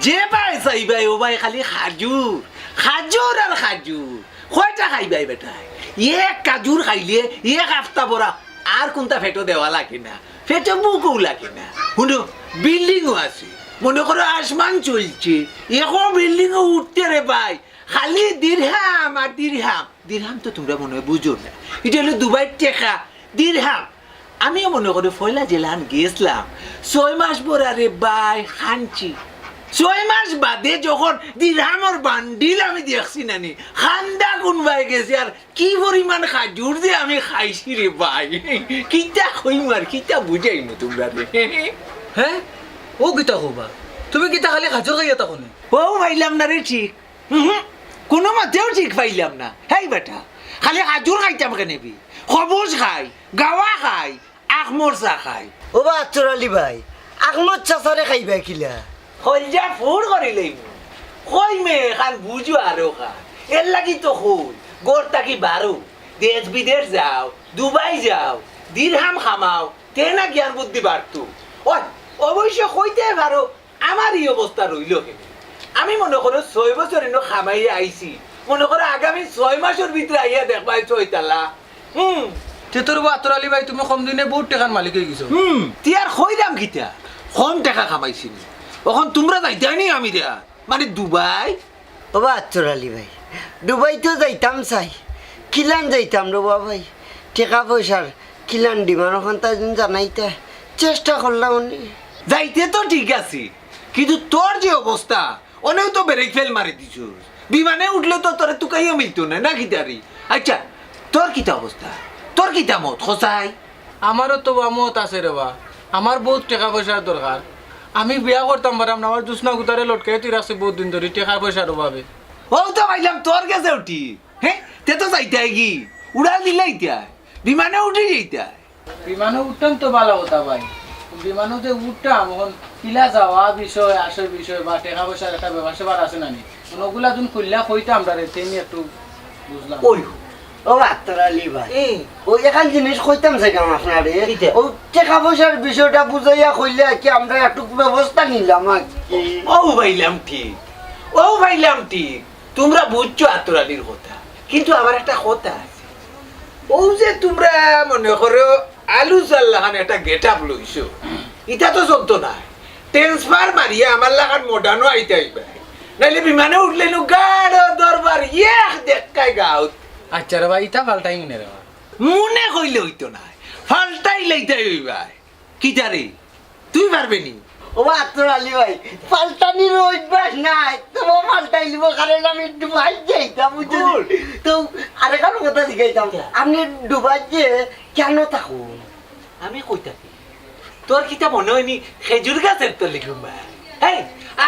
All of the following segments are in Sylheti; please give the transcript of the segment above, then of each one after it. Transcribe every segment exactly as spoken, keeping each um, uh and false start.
যে বায় চাইবায়, ও বায় খালি খাজুর, খাজুর আর খাজুর। কয়টা খাইবায় বেটায়? এক খাজুর খাইলে এক হাপ্তা ভরা আর কুন্তা পেটো দেওয়া লাগে না, পেটো ভুকও লাগে না। হুনো, বিল্ডিংও আছে, মনে করো আসমান চলছে, এখন বিল্ডিংও উঠতে রে বায়, খালি দিরহাম আর দিরহাম। দিরহাম তো তুমরা মনে অয় বুঝো না, ইটা অইলো দুবাইর টেকা, দিরহাম। আমিও মনে করি পয়লা যেলান গেছলাম, ছয় মাস ভরা রে বায় খানছি। ছয় মাস বাদে যখন দিরহামর বান্ডিল আমি দেখছি নানি, খান্দা কুনবায় গেছে, আর কি পরিমাণ খাজুর যে আমি খাইছি রে বায়, কিতা কইমু আর কিতা বুঝাইমু তুমরারে। হে, অউ কিতা কও বা? তুমি কিতা খালি খাজুর খাইয়া থাকো নি? অউ পাইলাম না রে ঠিক। হুম, কুনু মতেউ ঠিক পাইলাম না। হেই বেটা, খালি খাজুর খাইতাম কেনে বি? খবুজ খাই, গাওয়া খাই, আখমরচা খাই। ও বা আতর আলী ভাই, আখমরচা ছাড়া খাইবায় কিলা? কইলজা ফুড় করি লইমু। কইমে খান বুঝো আরো খান। এরলাগি তো কই, ঘর থাকি বারো, দেশ বিদেশ যাও, দুবাই যাও, দিরহাম কামাও, তে না জ্ঞান বুদ্ধি বাড়তো। ওই, অবশ্য কইতে পারো, আমার ই অবস্থা রইলো কেনে? আমি মনে করো ছয় বছর ইনো কামাইয়া আইছি, মনে করো আগামী ছয় মাসর ভিতরে আইয়া দেখবায় ছয় তালা। হুম। তে তো রে বা আতর আলী ভাই, তুমি কম দিনে বউত টেকার মালিক অইগেছো। হুম, তে আর কইরাম কিতা? কম টেকা কামাইছি নি। অখন তুমরা যাইতায় নি আমিরাত, মানে দুবাই? ও বা আতর আলী ভাই, দুবাই তো যাইতাম চাই, কিলান যাইতাম রে বা ভাই, টেকা পয়সার কিলান demand অখন তাই দিন জানাইতা চেষ্টা করলাম উনি। যাইতে তো ঠিক আছে, কিন্তু তোর যে অবস্থা, অনেও তো ব্রেক ফেল মারি দিছস। বিমানে উঠলে তো তোরে তুকাইয়া মিলতো না, না কিতা রে? আচ্ছা, তোর কিতা অবস্থা? তোর কিতা মত, কছাই? আমারও তো বা মত আছে রে বা, আমার বউত টেকা পয়সার দরকার। আমি বিয়া করতাম পাররাম না, আমার জুসনা গুতারে লটকাই তুই রাখছি বউত দিন ধরি টেকা পয়সার অভাবে। অউ তো পাইলাম তোর গেছে উঠি। হে, তে তো যাইতায় গি, উড়াল দিলাইতায়, বিমানে উঠি যাইতায়। বিমানে উঠতাম তো ভালা কথা ভাই, বিমানে যে উঠতাম, অখন কিলা যাওয়া বিষয়, আসে বিষয় বা টেকা পয়সার একটা ব্যাপার স্যাপার আছে না নি? অখন অগুলা যুদি খুলিয়া কইতা আমরারে, তে নি একটু বুঝলাম। ওই, ও আতর আলী ভাই, এই। ওই একখান জিনিস কইতাম চাইলাম আপনারে। কিতা? অউ টেকা পয়সার বিষয়টা বুঝাইয়া কইলে আর কি আমরা একটু ব্যবস্থা নিলাম আর কি। অউ পাইলাম ঠিক, অউ পাইলাম ঠিক। তুমরা বুঝছো আতর আলীর কথা, কিন্তু আমার একটা কথা আছে। অউ যে তুমরা মনে করো আলু চাল লাখান একটা getup লইছো, ইটা তো চলতো নায়। Transfer মারিয়া আমার লাখান modern-ও আইতায় অইবায়, নাইলে বিমানে উঠলে নু গাড়ো দরবার এক দেখাই গাউত। আচ্ছা রে বা, ইটা পাল্টাইমু নে রে বা। মনে কইলে অইতো নায়, পাল্টাইলাইতায় অইবায়। কিতা রে, তুই পারবে নি? ও বা আতর আলী ভাই, পাল্টানির অভ্যাস নাই, তো পাল্টাইলিব, কারণ আমি দুবাই যাইতাম, বুঝলি? Good। তো আরেকখান কথা জিগাইতাম, কিতা? আপনি দুবাই যে কেনে থাকইন? আমি কই থাকি? তোর কিতা মনে অয়নি খেজুর গাছর তলে ঘুমাই? হেই,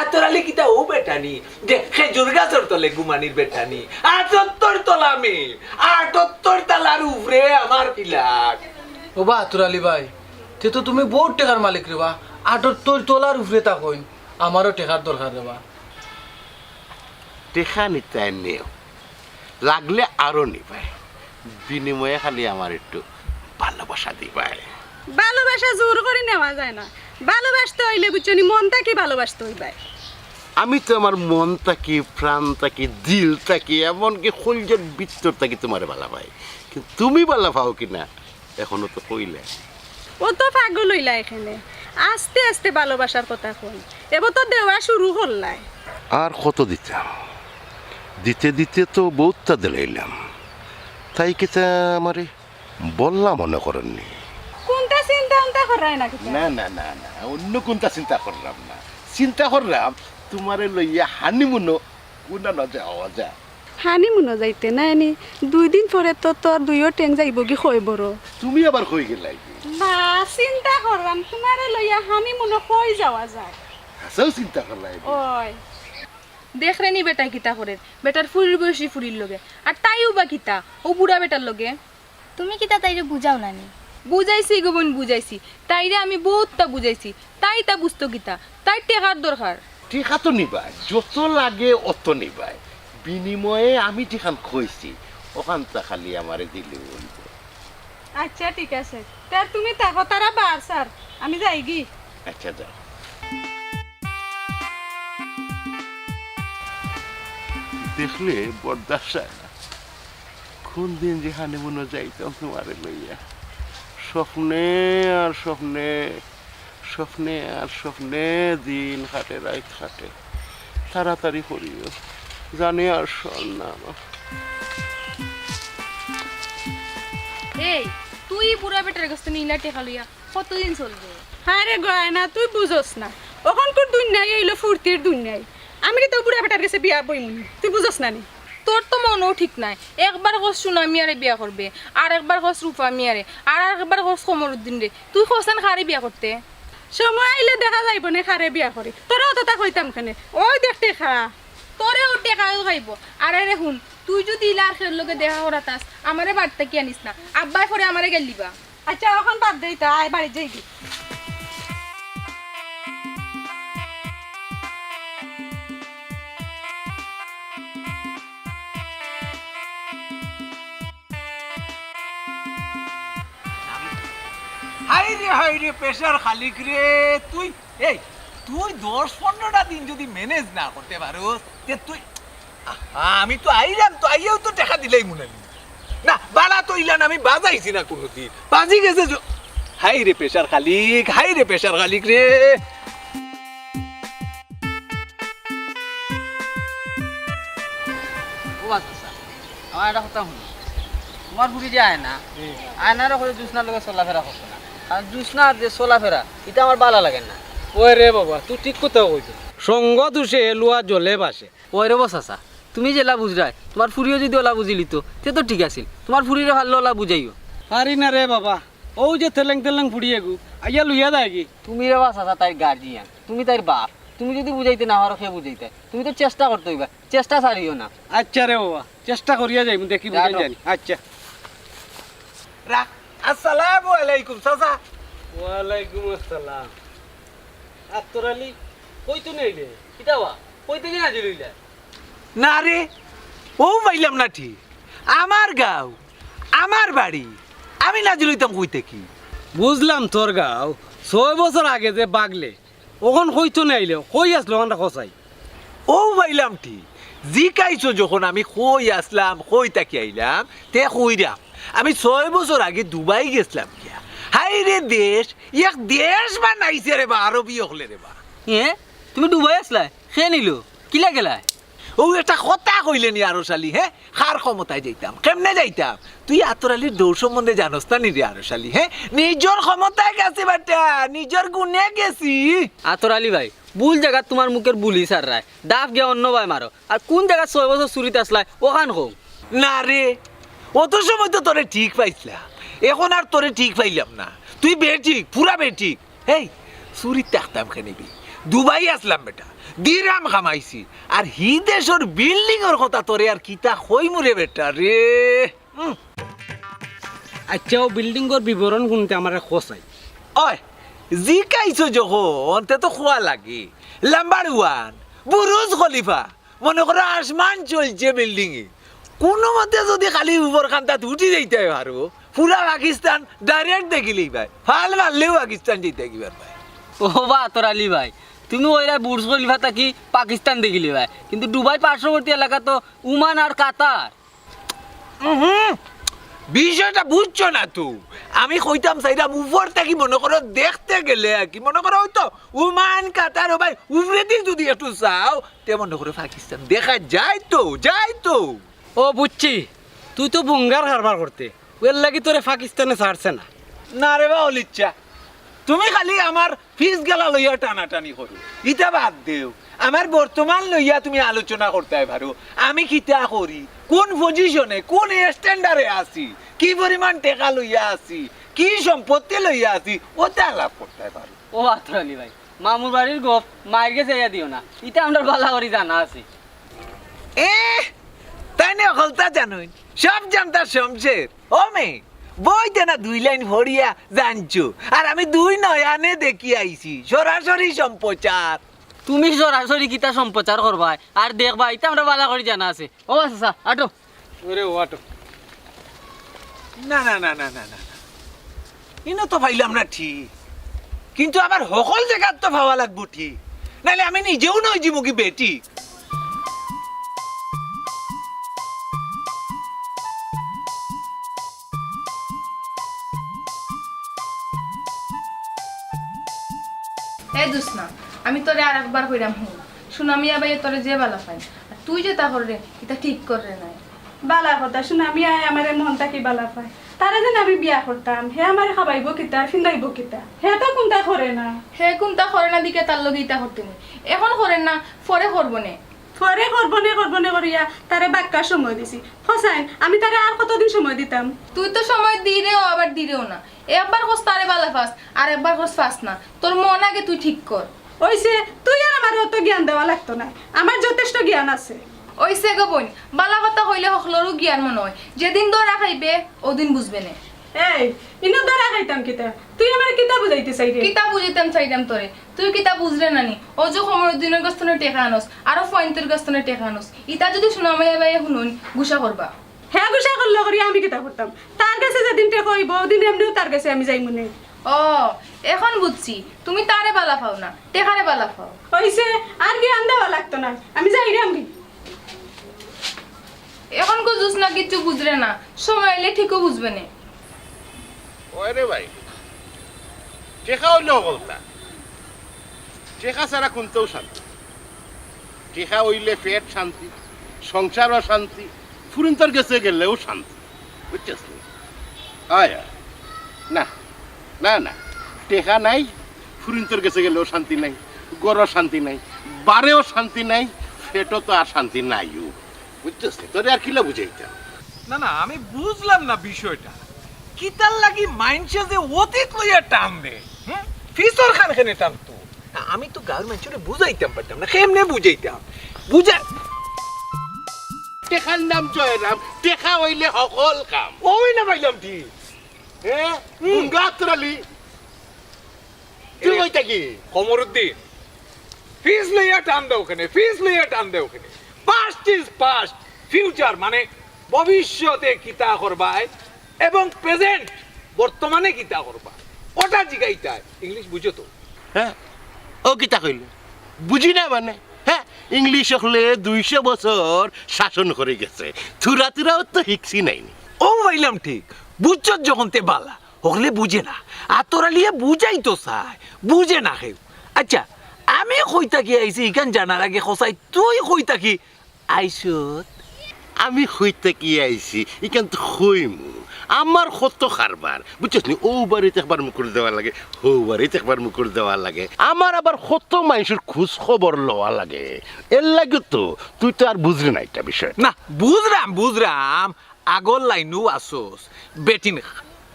আতর আলী কিতা অউ বেটা নি যে খেজুর গাছর তলে ঘুমানির বেটা নি? আটাত্তর তলা আমি, আটাত্তর তালার উপরে আমার flat। ও বা আতর আলী ভাই, তে তো তুমি বউত টেকার মালিক রে বা, আটাত্তর তলার উপরে থাকইন, আমারও টেকার দরকার রে বা। টেকা নিতায় নেও, লাগলে আরো নিবায়, বিনিময়ে খালি আমার একটু ভালোবাসা দিবায়। ভালোবাসা জোর করি নেওয়া যায় না, ভালোবাসতে অইলে বুঝছো নি, মন থাকি ভালোবাসতে অইবায়। আমি তো আমার মন থাকি, প্রাণ থাকি, দিল থাকি, এমনকি কলিজার ভিতর থাকি তুমারে ভালা পাই, কিন্তু তুমি ভালা পাও কিনা এখনো তো কইলায়। ও তো পাগল অইলা এখানে, আস্তে আস্তে ভালোবাসার কথা কই, এবার তো দেওয়া শুরু করলায়। আর কত দিতাম? দিতে দিতে তো বউততা দিলাইলাম। তাই কিতা আমারে বললা মনে করইন নি? কুনতা চিন্তা উন্তা কররায় না কিতা? না, না, না, না, অন্য কুনতা চিন্তা কররাম না। চিন্তা কররাম তুমারে লইয়া হানিমুনো কুনানো যাওয়া যায়। হানিমুনো যাইতে নায় নি, দুই দিন পরে তো তোর দুইও টেং যাইবোগি কয়বরো। তুমি আবার কই গেলায় গি? না, চিন্তা কররাম তুমারে লইয়া হানিমুনো কই যাওয়া যায়। হাছাউ চিন্তা করলায় গি? ওই। দেখরে নি বেটায় কিতা করের, বেটার ফুরির বয়সী ফুরির লগে, আর তাইও বা কিতা, অউ বুড়া বেটার লগে। তুমি কিতা তাইরে বুঝাও না নি? বুঝাইছি গো বইন, বুঝাইছি। তাইরে আমি বউততা বুঝাইছি। তাই তা বুঝতো কিতা? তাইর টেকার দরকার। টেকা তো নিবায়, যত লাগে অত নিবায়। বিনিময়ে আমি যেখান কইছি, অখানতা খালি আমারে দিলে অইবো। আচ্ছা, ঠিক আছে। তে তুমি থাকো, তারা বার স্যার, আমি যাইগি। আচ্ছা, যাও। দেখলে বরদাস্ত অয় না। কোন দিন যে হানিমুনো যাইতাম তুমারে লইয়া। স্বপ্নে আর স্বপ্নে, স্বপ্নে আর স্বপ্নে দিন কাটে, রাইত কাটে। তাড়াতাড়ি করিও, জানে আর সয় না আমার। এই, তুই বুড়া বেটার গেছ থনে ইলা টেকা লইয়া কতদিন চলবো? হায় রে গয়না, তুই বুঝস না। অখনকুর দুনিয়াই অইলো ফুর্তির দুনিয়াই। আমি কিতা বুড়া বেটার গেছে বিয়া বইমুনি, তুই বুঝস না নি? তোর তো মনও ঠিক নাই। একবার কস সুনা মিয়ারে বিয়া করবে, আর একবার কস রূপা মিয়ারে, আর একবার কস কমরুদ্দিনরে। তুই কছাইন কারে বিয়া করতে? সময় আইলে দেখা যাইবো নে কারে বিয়া করি। তোরে অততা কইতাম কেনে? ওই দেখ টেকা। তোরে ও টেকাও খাইবো। আরে রে হুন, তুই যুদি ইলা আর কেউর লগে দেখা করাত আস, আমারে বাড়ি থাকি আনিস না। আব্বায় পরে আমারে গাইল দিবা। আচ্ছা, অখন বাদ দে ইতা, আয় বাড়িত যাইগি। হায় রে, হায় রে, প্রেশার খালিক রে, তুই, এই, তুই দশ পনেরোটা দিন যুদি ম্যানেজ না করতে পারোস, তে তুই, আহা, আমি তো আইলাম, তো আইয়াও তো টেকা দিলাইমু না। না, বালা তো ইলান আমি বাজাইছি না কুনুদিন। বাজি গেছে জ-, হায় রে প্রেশার খালিক, হায় রে প্রেশার খালিক রে। ও বা চাচা, আমার একটা কথা হুনো। তুমার ফুরি যে আয়না, আয়নারে কইও জুসনার লগে চলাফেরা করতো না। কারণ জুসনার যে চলাফেরা, ইটা আমার বালা লাগে না। ওই রে বাবা, তুই ঠিক কথা কইছস। সঙ্গ দোষে লুয়া জলে ভাসে। ওই রে বা চাচা, তুমি যেলা বুঝরায়, তুমার ফুরিও যুদি অলা বুঝিলিতো, তে তো ঠিক আছিল। তুমার ফুরিরে পারলে অলা বুঝাইও। পারি না রে বাবা, অউ যে তেলেং তেলেং ফুড়ি এগু, আইয়া লইয়া যায়গি। তুমি রে বা চাচা তাইর গার্জিয়ান, তুমি তাইর বাপ, তুমি যুদি বুঝাইতে না পারো, কে বুঝাইতায়? তুমি তো চেষ্টা করতে অইবা, চেষ্টা ছাড়িও না। আচ্ছা রে বাবা, চেষ্টা করিয়া যাইমু, দেখি বুঝাই জানি। আচ্ছা। রা-, আসসালামু আলাইকুম চাচা। ওয়ালাইকুম আসসালাম। আতর আলী, কই থনে আইলে? কিতা বা? কই থাকি নাজিল অইলা? না রে, অউ পাইলাম না ঠিক। আমার গাঁও, আমার বাড়ি, আমি নাজিল অইতাম কই থাকি? বুঝলাম তোর গাঁও, ছয় বছর আগে যে বাগলে, অখন কই থনে আইলে, কই আছলো, অখানটা কছাই। অউ পাইলাম ঠিক, জিকাইছো যখন আমি কই আছলাম, কই থাকি আইলাম, তে কইরাম, আমি ছয় বছর আগে দুবাই গেছলাম গিয়া। হায় রে দেশ, এক দেশ বানাইছে রে বা, আরবি অকলে রে বা। এ, তুমি দুবাই আছলায়? কে নিলো? কিলা গেলায়? অউ একটা কথা কইলে নি আরশ আলী, হে? কার ক্ষমতায় যাইতাম? কেমনে যাইতাম? তুই আতর আলীর দৌড় সম্বন্ধে জানোস না নি রে আরশ আলী, হে? নিজর ক্ষমতায় গেছি বেটা, নিজর গুণে গেছি। আতর আলী ভাই, ভুল জাগাত তুমার মুখর বুলি ছাড়রায়, দাফ গিয়া অন্যবায় মারো। আর কুন জাগাত ছয় বছর চুরিত আছলায়, অখান কও। না রে, অত সময় তো তোরে ঠিক পাইছলাম, অখন আর তোরে ঠিক পাইলাম না। তুই বেঠিক, পুরা বেঠিক। হেই, চুরিত থাকতাম কেনে বে? দুবাই আছলাম বেটা, দিরাম কামাইছি। আর হি দেশর বিল্ডিংর কথা তোরে আর কিতা কইমু রে বেটা রে। উম। আচ্ছা, অউ বিল্ডিংর বিবরণ কুনতা আমারে কছাই। ওই, জিকাইছো যখন, তে তো কওয়া লাগে। নাম্বার ওয়ান, বুরুজ খলিফা। মনো করো আসমান চলছে বিল্ডিংয়ে। কুনুমতে যুদি খালি উপর খান্তাত উঠি যাইতায় পারো, পুরা পাকিস্তান direct দেখিলিবায়। ফাল মারলেও পাকিস্তান যাইতায় পারবায়। ও বা আতর আলী ভাই, তুমি কইরায় বুরুজ খলিফা থাকি পাকিস্তান দেখিলিবায়, কিন্তু দুবাই পার্শ্ববর্তী এলাকা তো ওমান আর কাতার। উহুম, বিষয়টা বুঝছো না তো। আমি কইতাম চাইরাম উপর থাকি মনো করো দেখতে গেলে আর কি, মনো করো অউ তো ওমান, কাতার, ও ভাই, উপরেদি যুদি একটু চাও, তে মনো করো পাকিস্তান দেখা যাইতো, যাইতো। ও বুঝছি, তুই তো বুঙ্গার কারবার করতে, এরলাগি তোরে পাকিস্তানে ছাড়ছে না। না রে বা অলিচ্ছা, তুমি খালি আমার ফিস গালা লইয়া টানাটানি করো, ইতা বাদ দেও। আমার বর্তমান লইয়া তুমি আলোচনা করতায় পারো, আমি কিতা করি, কুন পজিশনে, কুন স্ট্যান্ডার্ডে আছি, কি পরিমাণ টেকা লইয়া আছি, কি সম্পত্তি লইয়া আছি, অতা আলাপ করতায় পারো। ও আতর আলী ভাই, মামুর বাড়ির গফ মাইর গেছে ইয়া দিও না, ইতা আমরার বালা করি জানা আছে। এ, তাইন অকলতা জানইন, সব জানতার শমশের। ও মেয়ে, বইতে না দুই লাইন পড়িয়া জানছো, আর আমি দুই নয়নে দেখি আইছি, সরাসরি সম্প্রচার। তুমি সরাসরি কিতা সম্প্রচার করবায় আর দেখবায়, ইতা আমরার বালা করি জানা আছে। ও আচ্ছা, আটো। ওরে ও আটো। না, না, না, না, না, না, না। ইনো তো পাইলাম না ঠিক, কিন্তু আমার হকল জাগাত তো পাওয়া লাগবো ঠিক, নাইলে আমি নিজেও নই যিমুগি বেঠিক। এ জোসনা, আমি তোরে আর একবার কইরাম হুন, সুনামিয়া ভাইয়ে তোরে যে বালা পাইন, আর তুই যেতা কররে, ইতা ঠিক কররে নায়। বালা কথা, সুনামিয়ায় আমারে মন থাকি বালা পায়। তারে যেন আমি বিয়া করতাম, হে আমারে খাবাইবো কিতা, ফিন্দাইবো কিতা? হে তো কুন্তা করে না। হে কুন্তা করে না দিকে তার লগে ইতা করতে নি। এখন করের না, পরে করবো নে। পরে করবো নে, করবো নে করিয়া তারে বাক্কা সময় দিছি। হোসাইন, আমি তারে আর কতদিন সময় দিতাম? তুই তো সময় দিরেও আবার দিরেও না। একবার কস তারে বালা পাস, আর একবার কস পাস না। তোর মন আগে তুই ঠিক কর। অইছে, তুই আর আমারে অত জ্ঞান দেওয়া লাগতো নায়, আমার যথেষ্ট জ্ঞান আছে। অইছে গো বইন, বালা কথা কইলে হকলরউ জ্ঞান মনো অয়, যেদিন ধরা খাইবে, অউদিন বুঝবে নে। এই, ইনো ধরা খাইতাম কিতা? তুই আমারে কিতা বুঝাইতে চাইরে? কিতা বুঝাইতাম চাইরাম তোরে? তুই কিতা বুঝরে না নি? অউ যে কমরুদ্দিনর গেছ থনে টেকা আনস, আরো ফয়ন্তর গেছ থনে টেকা আনস, ইতা যুদি সুনামিয়া ভাইয়ে হুনইন, গুসা করবা। হে গুসা করলো করি আমি কিতা করতাম? তার গেছে যেদিন টেকা অইবো, অউদিন এমনেউ তার গেছে আমি যাইমু নে। ও, এখন বুঝছি, তুমি তারে বালা পাও না, টেকারে বালা পাও। অইছে, আর জ্ঞান দেওয়া লাগতো নায়, আমি যাইরাম গি। এখন গো জোসনা কিচ্ছু বুঝরে না, সময় আইলে ঠিকউ বুঝবে নে। ওরে ভাই, টেকা অইলে হকলতা। টেকা ছাড়া কুন্তাউ শান্তি। টেকা অইলে পেট শান্তি, সংসারও শান্তি, ফুরিন্তর গেছে গেলেও শান্তি। বুঝছস নি? অয়, অয়। না, না, না। টেকা নাই, ফুরিন্তর গেছে গেলেও শান্তি নাই, ঘরও শান্তি নাই, বারেও শান্তি নাই, পেটো তো আর শান্তি নাইউ। বুঝছস নি? তোরে আর কিলা বুঝাইতাম? না, না, আমি বুঝলাম না বিষয়টা। কিতার লাগি মাইনষে যে অতীত লইয়া টান দেয়, হুম? পিছর খান কেনে টানতো? না, আমি তো গাঁওর মাইনষরে বুঝাইতাম পারতাম না, কেমনে বুঝাইতাম? বুঝা- টেকার নাম জয়রাম, টেকা অইলে হকল কাম। অউ না পাইলাম ঠিক। হে? হুম। বুঙ্গা আতর আলী। তুই এ, কইতা কি? কমরুদ্দিন, পিছ লইয়া টান দেও কেনে, পিছ লইয়া টান দেও কেনে। Past is past, future মানে ভবিষ্যতে কিতা করবায় এবং present বর্তমানে কিতা করবায়, ওটা জিগাইতায়। English বুঝো তো? হে? অউ কিতা কইলে? বুঝি না মানে? হে? English অকলে দুইশো বছর শাসন করি গেছে, থুড়া থুড়াউ তো হিকছি নায় নি। অউ পাইলাম ঠিক, বুঝছত যখন তে বালা। হকলে বুঝে না। আতর আলীয়ে বুঝাইতো চায়, বুঝে না কেউ। আইচ্ছা, আমি কই থাকি আইছি, ইখান জানার আগে কছাইন, তুই কই থাকি আইছত? আমি কই থাকি আইছি, ইখান তো কইমু। আমার কত কারবার, বুঝছস নি? অউ বাড়িত একবার মুকুর দেওয়া লাগে, হউ বাড়িত একবার মুকুর দেওয়া লাগে। আমার আবার কত মাইনষর খুজ খবর লওয়া লাগে। এরলাগি তো, তুই তো আর বুঝরে না ইটা বিষয়। না, বুঝরাম, বুঝরাম। আগর লাইনউ আছস, বেটিন,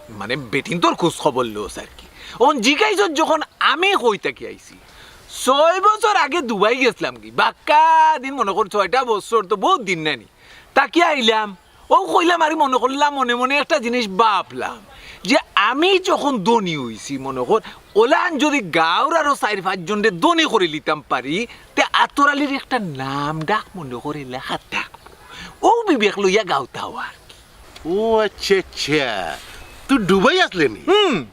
মানে বেটিন্তর খুজ খবর লস আর কি। অখন জিগাইছত যখন আমি কই থাকি আইছি, ছয় বছর আগে দুবাই গেছলাম গি, বাক্কা দিন মনো কর, ছয়টা বছর তো বউত দিন নায় নি, থাকি আইলাম, অউ কইলাম আর মনো করলাম, মনে মনে একটা জিনিস ভাবলাম যে আমি যখন ধনী অইছি, মনো কর, অলান যুদি গাঁওর আরো চাইর পাঁচ জনরে ধনী করিলিতাম পারি, তে আতর আলীর একটা নাম ডাক মনো কর এলাকাত থাকবো। অউ বিবেক লইয়া গাঁওত আওয়া আর কি। ও আইচ্ছা, আইচ্ছা। তুই দুবাই আছলে নি? হুম।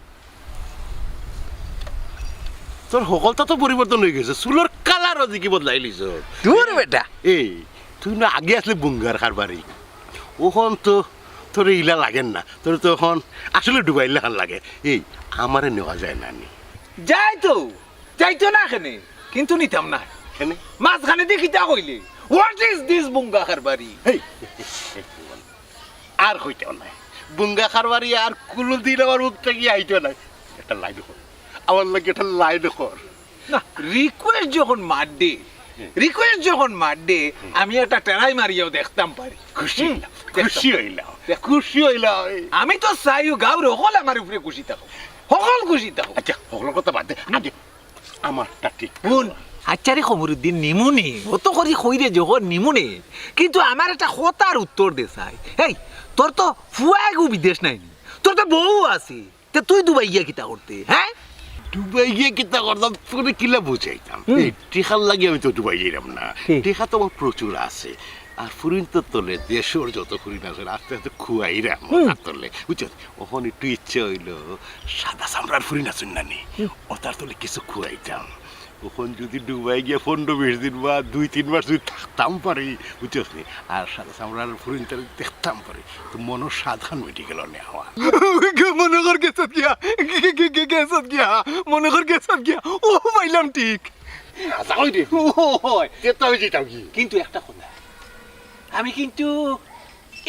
তোর হকলতা তো পরিবর্তন অইগেছে, চুলর colour-ও দেখি বদলাইলিছস। দুর বেটা। এই, তুই না আগে আছলে বুঙ্গার কারবারি, অখন তো তোরে ইলা লাগের না, তোরে তো অখন আসলে দুবাইর লাখান লাগে। এই, আমারে নেওয়া যায় না নি? যাইতো, যাইতো না কেনে, কিন্তু নিতাম না। কেনে? মাঝখানেদি কিতা কইলে, what is this বুঙ্গা কারবারি? এই, আর কইতাম নায়। বুঙ্গা কারবারি আর কুনুদিন আমার মুখ থাকি আইতো নায়। একটা line কর। আমার লাগি একটা line কর। না, request যখন মারডে, request যখন মারডে, আমি একটা try মারিয়াও দেখতাম পারি। খুশি হুম, অইলাম, দেখতাম। খুশি অইলাম, দেখ। খুশি অইলাম। আমি তো চাইও গাঁওর হকল আমার উপরে খুশি থাকো, হকল খুশি থাকো। আইচ্ছা, হকলর কথা বাদ দে, আগে আমারটা ঠিক কর। হুন, আইচ্ছা রে কমরুদ্দিন, নিমুনে, অত করি কইরে যখন নিমুনে, কিন্তু আমার একটা কথার উত্তর দে চাই। এই, তোর তো ফুয়াগু বিদেশ নায় নি, তোর তো বউ আছে, তে তুই দুবাই গিয়া কিতা করতে, হে? দুবাই গিয়া কিতা করতাম, তোরে কিলা বুঝাইতাম? হুম। এই টেকার লাগি আমি তো দুবাই যাইরাম না। হুম। টেকা তো আমার প্রচুর আছে। আর ফুরিন্তর তলে দেশর যত ফুরিন আছে, আস্তে আস্তে খুয়াইরাম হুম। তার তলে। বুঝছস? অখন একটু ইচ্ছা অইলো, সাদা চামড়ার ফুরিন আছইন না নি? হুম। অতার তলে কিছু খুয়াইতাম। অখন যুদি দুবাই গিয়া পনরো বিশ দিন বা দুই তিন মাস যুদি থাকতাম পারি, বুঝছস নি? আর সাদা চামড়ার ফুরিনতারে দেখতাম পারি, তো মনর সাধখান মিটি গেলো নে আমার। মনো কর গেছত গিয়া, গে-, গে-, গে-, গেছত গিয়া, মনো কর গেছত গিয়া। ও ভাই, কইলাম ঠিক। আচ্ছা, কই রে? ও হয়। তে তো আমি যেতাম কি? কিন্তু একটা কথা, আমি কিন্তু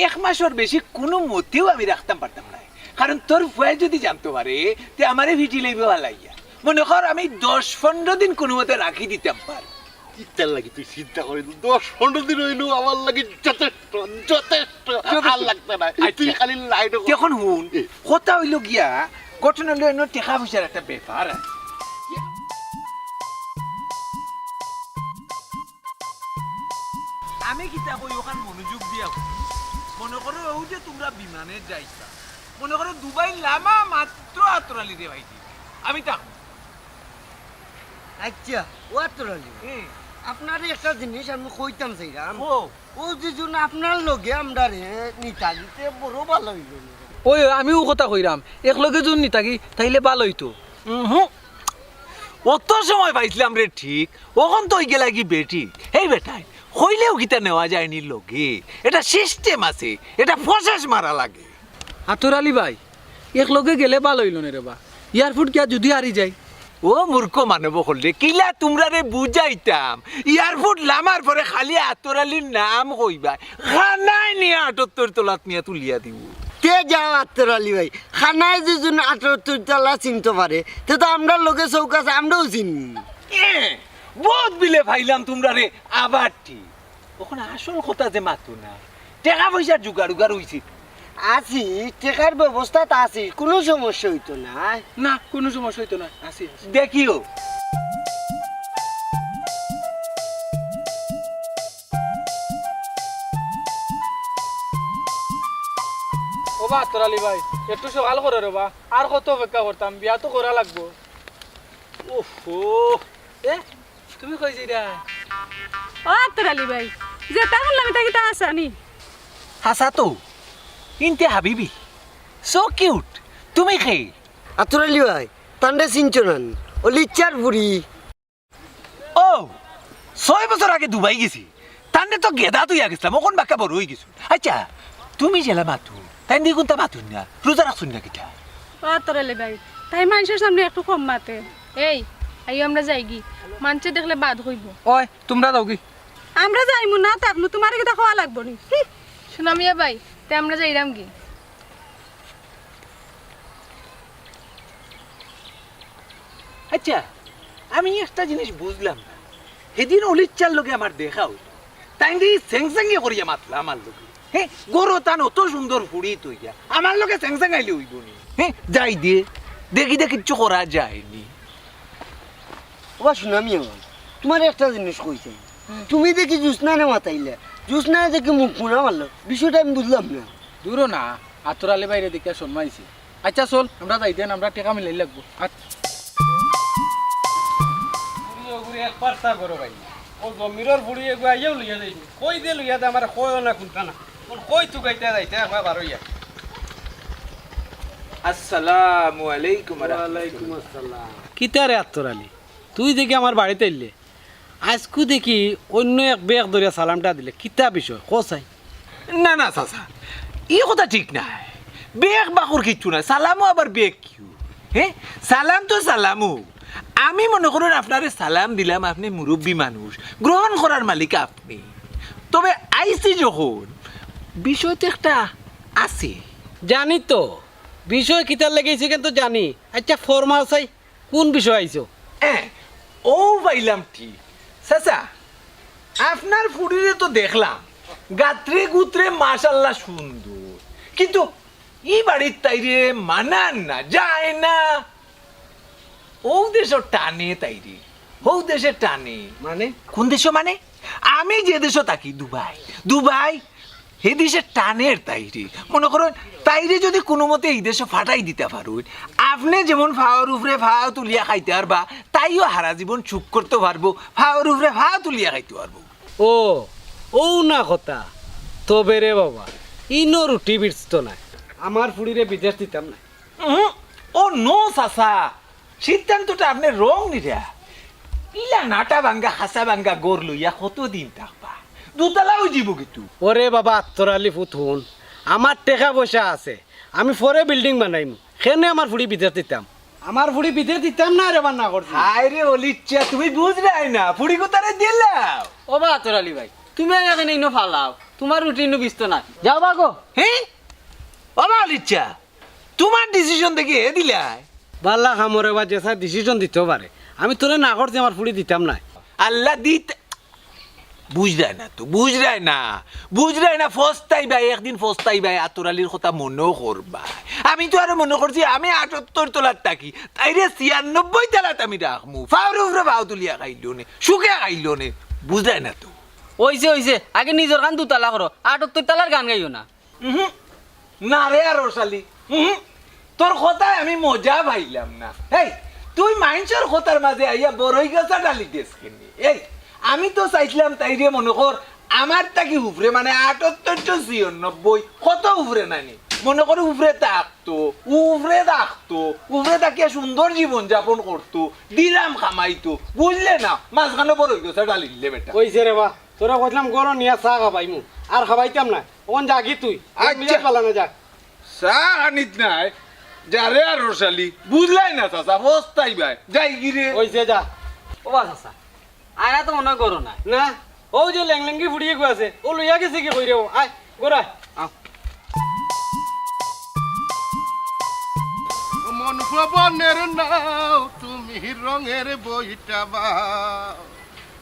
এক মাসর বেশি কুনু মতেউ আমি রাখতাম পারতাম নায়। কারণ তোর ফুয়ায় যুদি জানতো পারে, তে আমারে ফিটিলাইবো ফালাইয়া। মনো কর, আমি দশ পনরো দিন কুনু মতে রাখি দিতাম পার। ইতার লাগি তুই চিন্তা করিস না। দশ পনরো দিন অইলো আমার লাগি যথেষ্ট, যথেষ্ট। আর লাগতো নায়। আচ্ছা। তুই খালি লাইনো কর। এখন হুন, এ। কথা অইলো গিয়া, ঘটনা অইলো এনো টেকা পয়সার একটা ব্যাপার আছে। আমি কিতা কই অখান মনোযোগ দিয়া হুনো। মনো করো অউ যে তুমরা বিমানে যাইতা, মনো করো দুবাই লামা মাত্র আতর আলীরে পাইছি, আমি থাকমু। আচ্ছা, ও আতর আলী, হুম। আপনারে একটা জিনিস আমি কইতাম চাইরাম। ও। ও যে জন আপনার লগে আমরারে নিতা গিতে বড় ভালা অইলো নি। ওই, ওই, আমিও কথা কইরাম, একলগে জন নিতা গি, তাইলে ভালা অইতো। উহু। অত সময় পাইছিলাম রে ঠিক, অখন তো অইগেলাগি বেঠিক। হেই বেটাইন, কইলেও কিতা নেওয়া যায়নি লগে? এটা system আছে, এটা process মারা লাগে। আতর আলী ভাই, একলগে গেলে ভালা অইলো নে রে বা। Airport গিয়া যুদি হারি যাই? ও মূর্খ মানব অকল রে, কিলা তুমরারে বুঝাইতাম? Airport লামার পরে খালি আতর আলীর নাম কইবায়, কানায় নিয়া আটাত্তর তলাত নিয়া তুলিয়া দিবো। তে যাও আতর আলী ভাই, কানায় যে জন আটাত্তর তলা চিনতো পারে, তে তো আমরার লগে চউখ আছে, আমরাও চিনি। এ, বউত বিলে পাইলাম তুমরারে, আবার ঠিক। অখন আসল কথা যে মাতো না, টেকা পয়সার জুগাড় উগাড় অইছে? আছি, টেকার ব্যবস্থাত আছি, কুনু সমস্যা অইতো নায়। না, কুনু সমস্যা অইতো নায়, আছি, আছি। দেখিও। ও বা আতর আলী ভাই, একটু সকাল করো রে বা, আর কত অপেক্ষা করতাম, বিয়া তো করা লাগবো। ওহো, এ, তুমি কই যাইরায়? ও আতর আলী ভাই, যেতা বললাম ইতা কিতা হাছা নি? হাছা তো, ইনতে হাবিবি, so cute। তুমি কে? আতর আলী ভাই, তানরে চিনছো না নি? অলিচ্ছার ফুড়ি। ও, ছয় বছর আগে দুবাই গেছি, তানরে তো গেদা থইয়া গেছলাম, অখন বাক্কা বড় অইগেছইন। আচ্ছা, তুমি যেলা মাতো, তাইন দি কুন্তা মাতইন না, রোজা রাখছইন না কিতা? ও আতর আলী ভাই, তাই মানষর সামনে একটু কম মাতে। এই, আইও আমরা যাইগি, মানষে দেখলে বাদ কইবো। ওই, তুমরা যাওগি। আমরা যাইমু না থাকমু, তুমারে কিতা কওয়া লাগবো নি? হুঁ। সুনামিয়া ভাই, তে আমরা যাইরামগি। আচ্ছা, আমি একটা জিনিস বুঝলাম না। হেদিন অলিচ্ছার লগে আমার দেখা অইলো, তাইন দি ছেংছেঙি করিয়া মাতলা আমার লগে। হে, ঘরো তান অত সুন্দর ফুড়ি থইয়া আমার লগে ছেংছেঙাইলে অইবো নি? হে, যাই দে, দেখি দে কিচ্ছু করা যায়নি। ও বা সুনামিয়া ভাই, তুমারে একটা জিনিস কইতাম। হুম। তুমি দেখি জুসনারে মাতাইলা, জুসনায় দেখি মুখ পুনা মারলো, বিষয়টা আমি বুঝলাম না। দুরো না, আতর আলী ভাইরে দেখিয়া শরমাইছে। আচ্ছা চল, আমরা যাই দেন, আমরা টেকা মিলাই লাগবো। আচ্ছা। ফুড়ি ওগুরে এক পার্তা করো ভাই। ও জমিরর ফুড়ি এগু আইয়াও লইয়া যাইনি। কই দে লইয়া দে, আমার কইও না কুন্তা না। কোন কই তুকাইতে যাইতে একবার বারইয়া। আসসালামু আলাইকুম ওয়া রাহমাতুল্লাহ। ওয়ালাইকুম আসসালাম। কিতা রে আতর আলী? তুই দেখি আমার বাড়িত আইলে, আইজকু দেখি অইন্য এক বেক ধরিয়া সালামটা দিলে, কিতা বিষয়? ক চাই। না, না, চাচা, ই কথা ঠিক নায়। বেক বাকর কিচ্ছু নায়, সালামও আবার বেক কিউ? হে, সালাম তো সালামও। আমি মনো করুন আপনারে সালাম দিলাম, আপনে মুরব্বি মানুষ, গ্রহণ করার মালিক আপনে। তবে আইছি যখন, বিষয় তো একটা আছে। জানি তো, বিষয় কিতার লাগি আইছি কিন্তু জানি। আচ্ছা, ফরমাও চাই। কুন বিষয় আইছো? এ, অউ পাইলাম ঠিক। চাচা, আপনার ফুড়িরে তো দেখলাম, গাত্রে গুত্রে মাশাআল্লাহ সুন্দর, কিন্তু ই বাড়িত তাইরে মানার না, যায় না। অউ দেশো টানে তাইরে, হউ দেশে টানে। মানে? কুন দেশো মানে? আমি যে দেশো থাকি, দুবাই, দুবাই, হে দেশে টানের তাইরে। মনো করইন, তাইরে যুদি কুনুমতে ই দেশো ফাটাই দিতা পারইন, আপনে যেমন ফাওর উপরে ফাও তুলিয়া খাইতা পারবা, তাইও হারা জীবন সুখ করতো পারবো, ফাওর উপরে ফাও তুলিয়া খাইতো পারবো। ও, অউ না কথা। তবে রে বাবা, ইনো রুটি বিছতো নায়। আমার ফুড়িরে বিদেশ দিতাম নায়। উহু, ও নো চাচা, সিদ্ধান্তটা আপনে wrong নিরা। ইলা নাটা ভাঙ্গা, খাসা ভাঙ্গা ঘর লইয়া কতদিন থাকবা? দুতলা অইযিবো কিন্তু। ওরে বাবা, আত্তর আলী ফুত হুন, আমার টেকা পয়সা আছে, আমি পরে building বানাইমু, কেনে আমার ফুড়ি বিদেশ দিতাম? আমার ফুড়ি বিদেশ দিতাম না রে, বান্না করছি। হায় রে অলিচ্ছা, তুমি বুঝরায় না, ফুড়ি কুতারে দিলাও। ও বা আতর আলী ভাই, তুমি আর এখানে ইনো ফালাও, তুমার রুটি ইনো বিস্ত না। যাও বা গো। হে? ও বা অলিচ্ছা, তুমার decision দেখি হে দিলায়। বালা কামরে বা যেছা decision দিতো পারে। আমি তোরে না করছি, আমার ফুড়ি দিতাম না। আল্লাহ দিত বুঝরায় না তো, বুঝরায় না, বুঝরায় না, ফস্তাইবায়, একদিন ফস্তাইবায়, আতর আলীর কথা মনো করবায়। আমি তো আরো মনো করছি আমি আটাত্তর তলাত থাকি, তাইরে ছিয়ানব্বই তলাত আমি রাখমু, ফাওর উপরে ফাও তুলিয়া খাইলো নে, সুখে খাইলো নে, বুঝরায় না তো। অইছে, অইছে, আগে নিজর গান দুতালা করো, আটাত্তর তালার গান গাইও না। উহু। না রে আরশালি, উহু। তোর কথায় আমি মজা পাইলাম না। এই, তুই মাইনষর কথার মাঝে আইয়া বড়ই গাছা ডালি দেস কেনে? এই, আমি তো চাইছিলাম তাইরে মনো কর আমার থাকি উপরে, মানে আটাত্তর তো ছিয়ানব্বই, কত উপরে নানি? মনো কর উপরে থাকতো, উপরে থাকতো, উপরে থাকিয়া সুন্দর জীবন যাপন করতো, দিরাম কামাইতো, বুঝলে না? মাঝখানো বড়ই গাছা ডালি দিলে বেটা। অইছে রে বা, তোরে কইছিলাম গরম নিয়া চা খাবাইমু, আর খাবাইতাম না। অখন যাগি তুই। আচ্ছা। মিজাজ ভালা না, যা। চা আনিত নাই, যা রে আরশালি, বুঝলাই না চাচা, ফস্তাইবায়, যাইগি রে। অইছে, যা। ও বা চাচা, আয়া তো মনো করো না। না, অউ যে লেংলেঙ্গি ফুড়ি এগু আছে, অউ লইয়া গেছে কি কইরে, আয়, ঘরো আয়। আও। মন পবনের নাও তুমি রঙের বইটা বাও,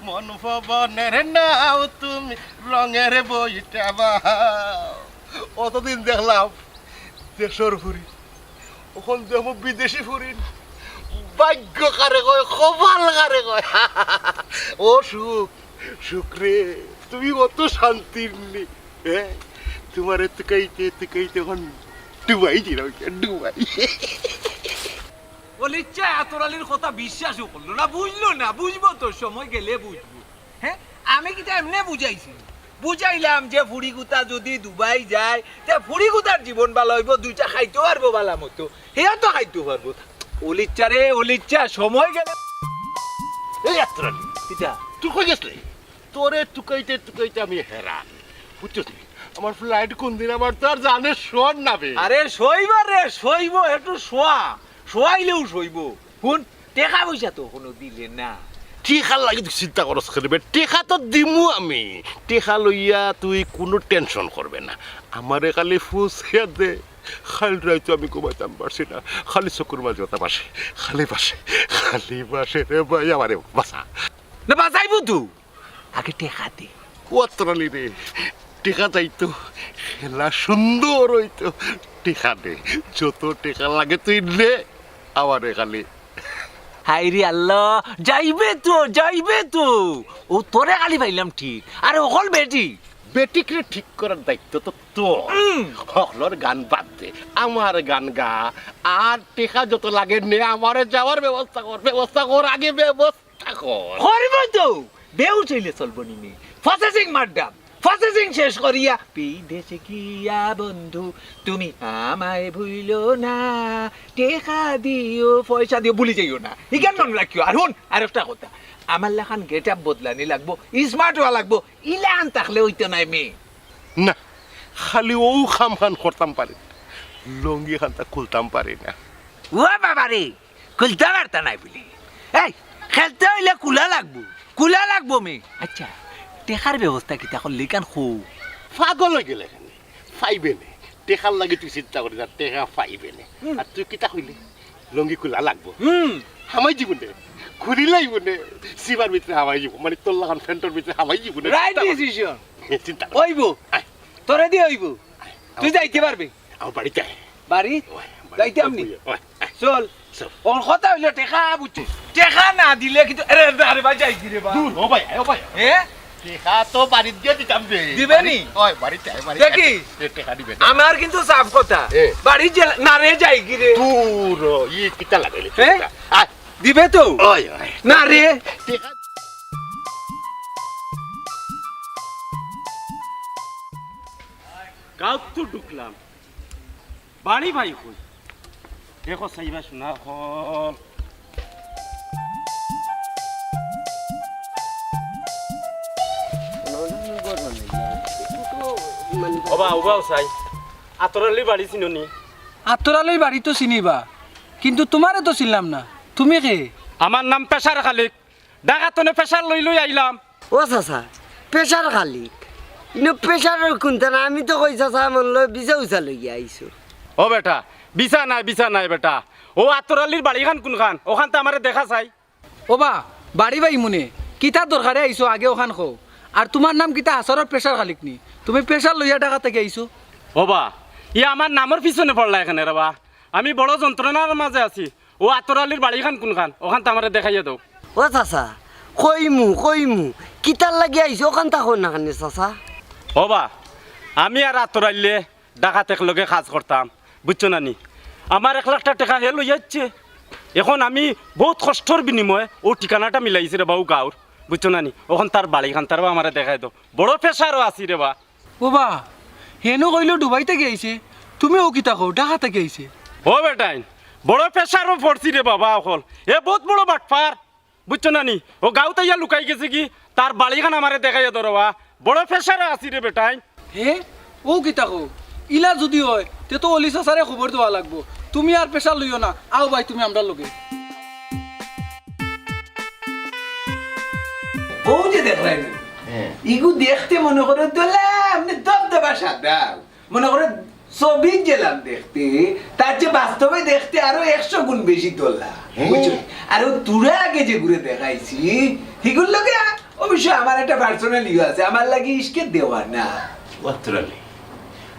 মন পবনের নাও তুমি রঙের বইটা বাও। অতদিন দেখলাম দেশর ফুড়ি, অখন দেখমু বিদেশি ফুড়ি। ভাগ্য কারে কয়, কপাল কারে কয়। ও সুখ, সুখ রে, তুমি অত শান্তির নি, হ্যাঁ? তুমারে তুকাইতে তুকাইতে অখন ডুবাই দিলাম, ডুবাই। অলিচ্ছা আতর আলীর কথা বিশ্বাসও করলো না, বুঝলো না, বুঝবো তো, সময় গেলে বুঝবো। হ্যাঁ, আমি কিতা এমনে বুঝাইছি? বুঝাইলাম যে ফুড়ি কুতা যদি দুবাই যায়, তে ফুড়ি কুতার জীবন ভালা অইবো, দুইটা খাইতো পারবো ভালা মতো, হেও তো খাইতো পারবো। অলিচ্ছা রে, অলিচ্ছা, সময় গেলে। এই আতর আলী, কিতা? তুই কই গেছলে? তোরে তুকাইতে তুকাইতে আমি হেরান, বুঝছস নি? আমার flight কুনদিন, আমার তো আর জানে শোন না বে। আরে শইবো রে, শইবো, একটু শোয়া, শোয়াইলেও শইবো। হুন, টেকা পয়সা তো অখনো দিলে না। টেকার লাগি তুই চিন্তা করস কেনে বে? টেকা তো দিমু আমি, টেকা লইয়া তুই কুনু tension করবে না। আমারে খালি ফুসিয়া দে, খালি রাইতো আমি ঘুমাইতাম পারছি না, খালি চকুর মাঝে কথা ভাসে, খালি ভাসে, খালি ভাসে রে ভাই, আমারে বাঁচা। না, বাঁচাইবো তো। আগে টেকা দে। ও আতর আলী রে, টেকা চাইতো, খেলা সুন্দর অইতো। টেকা দে, যত টেকা লাগে তুই নে, আমারে খালি। হায় রে আল্লাহ, যাইবে তো, যাইবে তো। ও তোরে খালি পাইলাম ঠিক, আরে অকল বেটি। বেটিকরে ঠিক করার দায়িত্ব তো তোর। হুম। হকলর গান বাদ দে, আমার গান গা। আর টেকা যত লাগে নে, আমারে যাওয়ার ব্যবস্থা কর, ব্যবস্থা কর, আগে ব্যবস্থা কর। করবো তো, বেউস অইলে চলবো নি নে। Processing মারডাম, processing শেষ করিয়া, বিদেশে গিয়া বন্ধু তুমি আমায় ভুইলো না, টেকা দিও, পয়সা দিও, ভুলি যাইও না। ইখান মনো রাখিও। আর হুন, আরেকটা কথা, আমার লাখান getup বদলানি লাগবো, smart অওয়া লাগবো, ইলান থাকলে অইতো নায় বে। না, খালি অউ কামখান করতাম পারি না, লুঙ্গি খানতা খুলতাম পারি না। ও বাবা রে, খুলতা পারতা নায় বুলি। এই, খেলতে অইলে খুলা লাগবো, খুলা লাগবো বে। আচ্ছা, টেকার ব্যবস্থা কিতা করলে ইখান কও? পাগল অইগেলে কেনে, পাইবে নে। টেকার লাগি তুই চিন্তা করিস না, টেকা পাইবে নে। হুম। আর তুই কিতা কইলে? লুঙ্গি খুলা লাগবো। হুম। হামাই যিবো নে, খুলিলাইবো নে, সিবার ভিতরে হামাই যিবো, মানে তোর লাখান প্যান্টর ভিতরে হামাই যিবো নে। Right decision। চিন্তা কর। অইবো। আয়। তোরে দি অইবো। আয়, তুই যাইতে পারবে। আমার বাড়িত আয়। বাড়ি? ওই, বাড়িত যাইতাম নি? ওই, ওই, আয়। চল। চল। অখন কথা অইলো টেকা, বুঝছস? টেকা না দিলে কিন্তু, আরে, আরে, আরে ভাই, যাইগি রে বা? দূর, ও ভাই, ও ভাই। এ? টেকা তো বাড়িত গিয়া দিতাম রে। দিবে নি? ওই, বাড়িত আয়, বাড়িত দেখি। আয়। এ, টেকা দিবে, টেকা। আমার কিন্তু সাফ কথা। এ। বাড়িত যে, না রে, যাইগি রে? দূর, ই কিতা লাগাইলে এ? টেকা? আয়। দিবে তো? ওই, ওই। না রে। টেকা। গাঁওত তো ঢুকলাম, বাড়ি ভাই কই? দেখো চাইবা শোনা হল। ওবা, ওবা চাই। আতর আলীর বাড়ি চিনো নি? আতর আলীর বাড়ি তো চিনি বা। কিন্তু তুমারে তো চিনলাম না, তুমি কে? আমার নাম পেশার খালিক, ঢাকা তনে পেশার লই লই আইলাম। ও চাচা, পেশার খালিক? ইনো পেশারর কুনটা না? আমি তো কই চাচা, মনো লয় ভিসা উসা লইয়া আইছো। ও বেটা, ভিসা নায়, ভিসা নায় বেটা। ও আতর আলীর বাড়িখান কুনখান? অখানতা আমারে দেখা চাই। ও বা, বাড়ি বাই মুনে, কিতা দরকারে আইছো আগে অখান কও। আর তুমার নাম কিতা হাছারর পেশার খালিক নি? তুমি পেশার লইয়া ঢাকা থাকি আইছো? ও বা, ই আমার নামর পিছনে পড়লা কেনে রে বা। আমি বড় যন্ত্রণার মাঝে আছি। ও আতর আলীর বাড়িখান কুনখান? অখানতা আমারে দেখাইয়া দেও। ও চাচা, কইমু, কইমু। কিতার লাগি আইছো? অখানতা কও না কেনে চাচা? ও বা, আমি আর আতর আলীয়ে ঢাকাত একলগে কাজ করতাম, বুঝছো না নি? আমার এক লাখটা টেকা হে লইয়া যাইছে। এখন আমি বউত কষ্টর বিনিময়ে অউ ঠিকানাটা মিলাইছি রে বা অউ গাঁওর, বুঝছো না নি? অখন তার বাড়িখান তার বা আমারে দেখাই দেও। বড় পেশারও আছি রে বা। ও বা, হেনো কইলো ডুবাই থাকি আইছে, তুমি অউ কিতা কও, ঢাকা থাকি আইছে? ও বেটাইন, বড় পেশারও পড়ছি রে বাবা অকল। এ বউত বড় বাটপার। বুঝছো না নি? অউ গাঁওত আইয়া লুকাই গেছে কি, তার বাড়িখান আমারে দেখাইয়া দেও রে বা। বড় পেশারে আছি রে বেটাইন। হে, অউ কিতা কও? ইলা যুদি অয়, তে তো অলি চাচারে খবর দেওয়া লাগবো। তুমি আর পেশার লইও না, আও ভাই তুমি আমরার লগে। অউ যে দেখরায় নি, হ্যাঁ। ইগু দেখতে মনো করো দলা, এমনে দবদবা সাদা। মনো করো ছবিত যেলান দেখতে, তার যে বাস্তবে দেখতে আরো একশো গুণ বেশি দলা। হ্যাঁ। বুঝছো? আর অউ তুরা আগে যেগুরে দেখাইছি, হিগুর লগে আ-, অবশ্য আমার একটা personal ইয়ে আছে, আমার লাগি ইশকে দেওয়ানা। ও আতর আলী,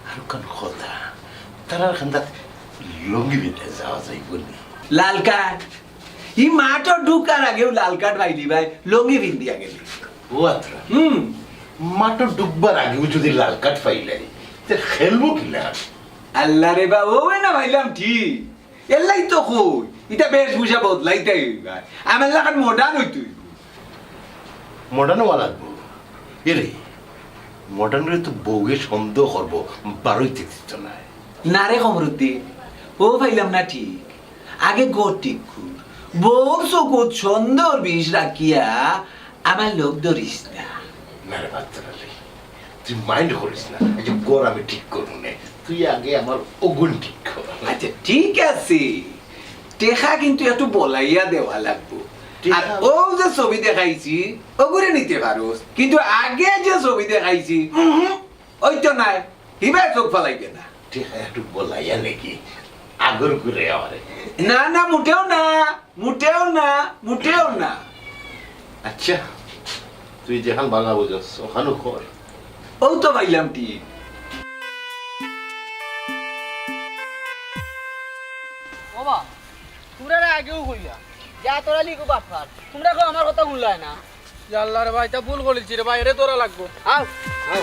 আর কোন কথা? তারার কান্দাত লুঙ্গি পিন্দিয়া যাওয়া যাইবো নি? লাল কার্ড। ই মাঠো ঢুকার আগেউ লাল কার্ড পাইলি ভাই, লুঙ্গি পিন্দিয়া গেলি। ও আতর আলী। হুম। মাঠো ঢুকবার আগেউ যুদি লাল কার্ড পাইলাই, তে খেলবো কিলা? আল্লাহ রে বা, অউ না পাইলাম ঠিক। এরলাগি তো কই, ইতা বেশভূষা বদলাইতাই অইবো। আমার লাখান modern অইতে অইবো। Modern অওয়া লাগবো। এরে, modern অইলে তো বউয়ে সন্দেহ করবো, বারইতে দিতো নায়। না রে কমরুদ্দিন, অউ পাইলাম না ঠিক। আগে ঘর ঠিক কর। বউর চকুত সন্দেহর বিষ রাখিয়া আমার লোভ ধরিস না। না রে আতর আলী, তুই mind করিস না, এই যে ঘর আমি ঠিক করমু নে, তুই আগে আমার অগুন ঠিক কর। আচ্ছা, ঠিক আছে, টেকা কিন্তু একটু বলাইয়া দেওয়া লাগবো। টেকা? আর অউ যে ছবি দেখাইছি, অগুরে নিতে পারোস, কিন্তু আগে যে ছবি দেখাইছি, উহুম, অইতো নায়, হিবায় চোখ ফালাইবে না। টেকা একটু বলাইয়া নে কি, আগর ঘুরে আমারে। না, না, মুটেও না, মুটেও না, মুটেও না। আচ্ছা, তুই যেখান ভালা বুঝস, অখানউ কর। অউ তো পাইলাম টিপ। ও বা, তুমরারে আগেউ কইলাম যে আতর আলী গু বাটপার। তুমরা কেউ আমার কথা হুনলায় না। ইয়া আল্লাহ রে ভাই, ইতা ভুল করিলিছি রে ভাই, এরে ধরা লাগবো। আও, আও।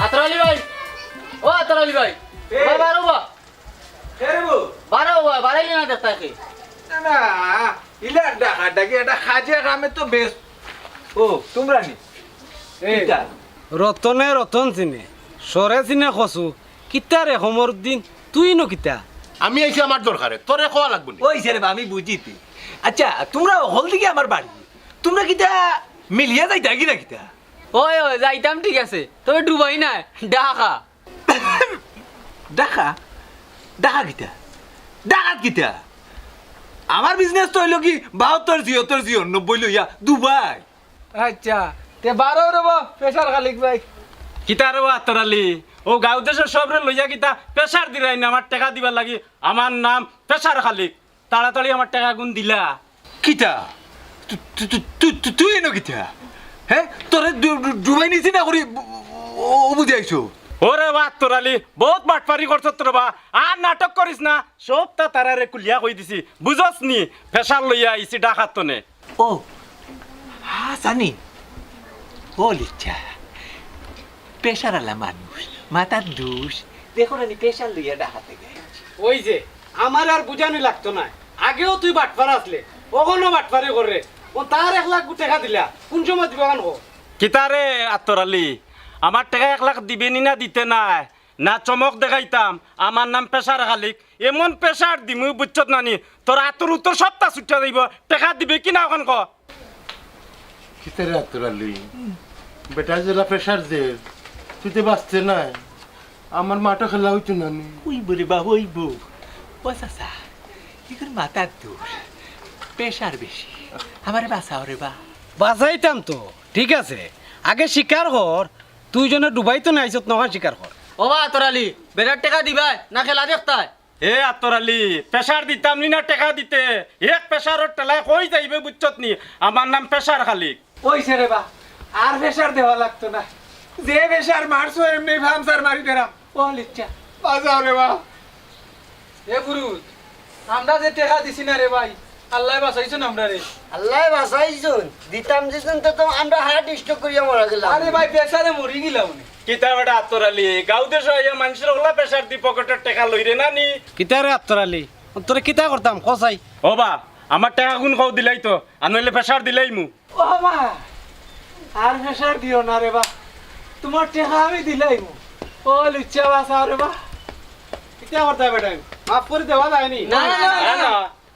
আতর আলী ভাই, ও আতর আলী ভাই, এ। বাবা, বারো বা। কে রে বা? বারো বা, বারাইলে না দেখতায় কে? না, না, ইলা ডাকাডাকি, একটা কাজে কামে তো ব্যস্ত। ও, তুমরা নি? এ, কিতা? রতনে রতন চিনে, সরে চিনে কচু, কিতা রে কমরুদ্দিন, তুই ইনো কিতা? আমি আইছি আমার দরকারে, তোরে কওয়া লাগবো নি? অইছে রে বা, আমি বুঝিতে। আচ্ছা, তুমরা হকল দিকে আমার বাড়ি, তুমরা কিতা মিলিয়া যাইতায় কি না কিতা? ওই, ওই, যাইতাম ঠিক আছে, তবে ডুবাই নায়, ঢাকা। ঢাকা? ঢাকা কিতা? ঢাকাত কিতা? আমার business তো অইলো কি বাহাত্তর, ছিয়াত্তর, ছিয়ানব্বই লইয়া দুবাই। আচ্ছা, তে বারো রে বা, পেশার খালিক ভাই। কিতা রে বা আতর আলী? অউ গাঁও দেশর সবরে লইয়া কিতা পেশার দিরায় নি আমার টেকা দিবার লাগি? আমার নাম পেশার খালিক। তাড়াতাড়ি আমার টেকাগুন দিলা। কিতা? তু-, তু-, তু-, তু-, তু-, তুই ইনো কিতা? হে? তোরে ডু-, ডু-, ডুবাই নিছি না করি ও, ও বুঝি আইছো? ওরে বা আতর আলী, বউত বাটপারি করছত রে বা। আর নাটক করিস না। সবতা তারারে খুলিয়া কই দিছি। বুঝস নি? পেশার লইয়া আইছি ঢাকাত তনে। ও, হ্যাঁ, জানি। ও লিচ্ছা। পেশার আলা মানুষ, মাথার দুষ। দেখো না নি, পেশার লইয়া ঢাকাত থাকি আইছি। ওই যে, আমারে আর বুঝানি লাগতো নায়। আগেও তুই বাটপার আছলে, অখনো বাটপারি কররে। ও তার এক লাখ টেকা দিলা, কুন সময় দিবা অখন কও? কিতা রে আতর আলী, আমার টেকা এক লাখ দিবে নি না দিতে নায়? না চমক দেখাইতাম, আমার নাম প্রেশার খালিক। এমন প্রেশার দিমু বুঝছত নানি, তোর আতর উতর সবটা ছুটিয়া যাইব। টেকা দিবে কি না অখন ক? কিতারে আতর আলী? বেটা যেলা প্রেশার দে, তুই তো বাঁচতে নাই। আমার মাঠে খেলা অইতো নানি। অইবো রে বা, অইবো। ও চাচা, ইগুর মাথার দূর, প্রেশার বেশি। আমারে বাঁচাও রে বা। বাঁচাইতাম তো, ঠিক আছে। আগে স্বীকার কর, তুই জনে ডুবাইতো না আইছত, নখান স্বীকার কর। ও বা আতর আলী, বেটার টেকা দিবায় না খেলা দেখতায়? এ আতর আলী, প্রেশার দিতাম নি না টেকা দিতে? এক প্রেশারর ঠেলায় কই যাইবে বুঝছত নি? আমার নাম প্রেশার খালিক। অইছে রে বা, আর প্রেশার দেওয়া লাগতো না। যে প্রেশার মারছো এমনি পাংচার মারি দেরাম। ও লিচ্ছা। বাঁচাও রে বা। এ গুরু, আমরা যে টেকা দিছি না রে ভাই, আল্লায় বাঁচাইছইন আমরারে। আল্লায় বাঁচাইছইন, দিতাম দিছইন তো, তো আমরা হার্ট স্ট্রোক করিয়া মারা গেলাম। আরে ভাই, প্রেশারে মরি গেলাম নে। কিতা বেটা আতর আলী, গাঁও দেশো আইয়া মানষর অলা প্রেশার দি পকেটর টেকা লইরে না নি? কিতা রে আতর আলী, তোরে কিতা করতাম, ক চাই? ও বা, আমার টেকা গুন কও দিলাইতো, আর নাইলে প্রেশার দিলাইমু। ও মা, আর প্রেশার দিও না রে বা, তুমার টেকা আমি দিলাইমু। ও লুচ্চা বাঁচাও রে বা। কিতা করতায় বেটাইন? মাফ করি দেওয়া যায়নি? না, না, না, না, না। না।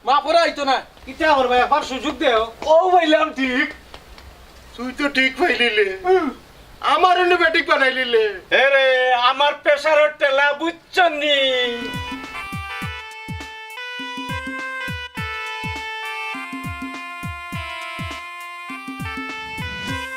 মাফ করা অইতো না। কিতা করবা, একবার সুযোগ দেও। ও পাইলাম ঠিক। তুই তো ঠিক পাইলিলে। হুম। আমার অনো বেঠিক বানাইলিলে। এ রে, আমার প্রেশারর ঠেলা বুঝছনি?